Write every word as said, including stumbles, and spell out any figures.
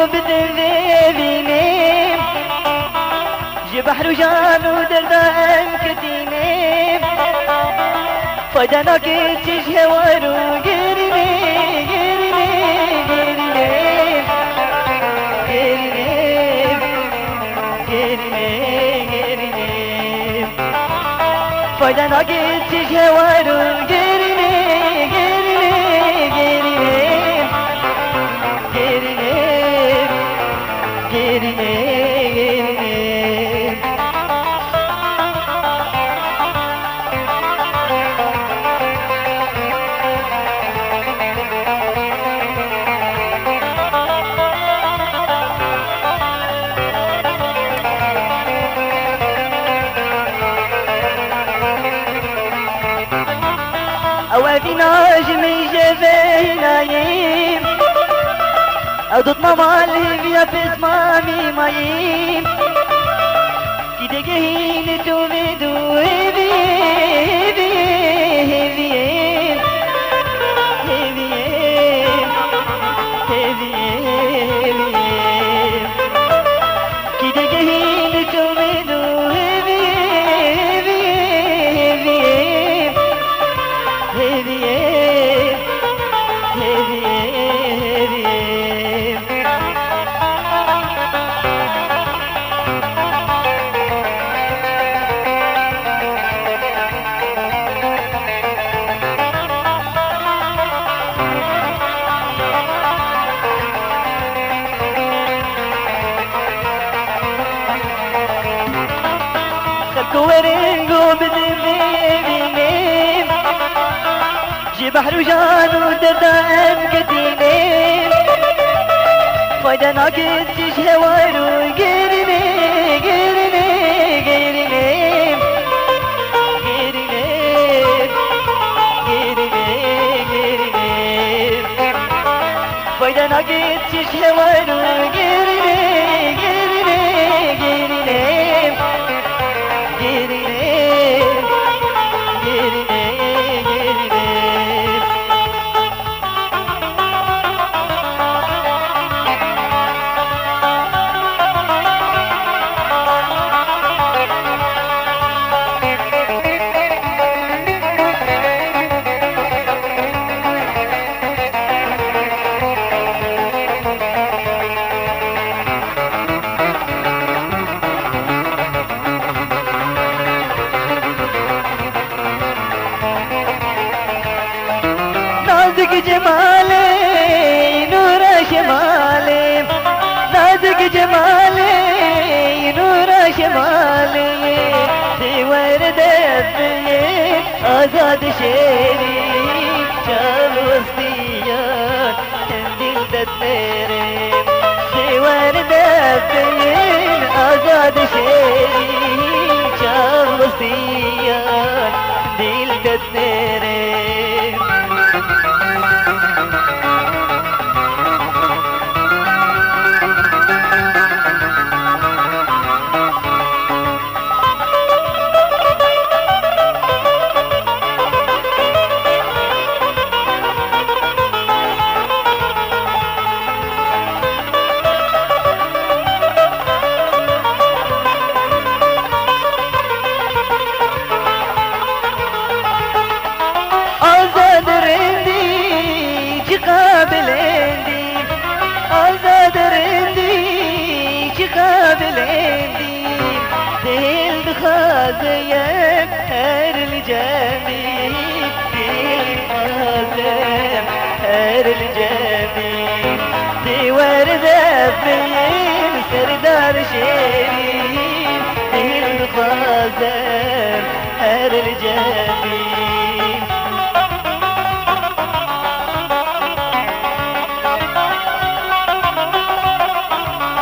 Bi divê vînê, ji behr û jan û derda em ketînê. Fayda nake çi ji hewar û gerînê, gerînê, gerînê, gerînê, gerînê, gerînê. Fayda nake çi ji hewar û gerînê, gerînê, gerînê, gerînê, gerînê, gerînê. Ew evîna ji min jê ve hênayî. Ew dotma mal hêviya pêsma mîmayî. Kî digihîne tu vê du hêviyê, hêviyê, hêviyê, hêviyê, hêviyê, hêviyê. Kî digihîne tu vê du hêviyê, hêviyê, hêviyê, hêviyê, hêviyê, hêviyê. Xelko werin go bidin vê vînê. Ji behr û jan û derda em ketînê. Fayda nake çi ji hewar û gerînê, gerînê, gerînê. Gerînê, gerînê, gerînê. Fayda nake çi ji hewar û gerînê, gerînê, gerînê. Gerînê, gerînê, gerînê. Nazik cemalê, nûra şemalê. Nazik cemalê, nûra şemalê. Dê were def biyê, azad şêrî, çav westiya. Dil detnêrê, sêwer destên azad şêrî, çav westiya dil detnêrê. Azad rindî, çiqa bilindî, azad rindî, çiqa bilindî. Dil dixwaze yek her li cemî, dil dixwaze her li cemî. Dê werde biyên serdar şêrî, dil dixwaze her li cemî.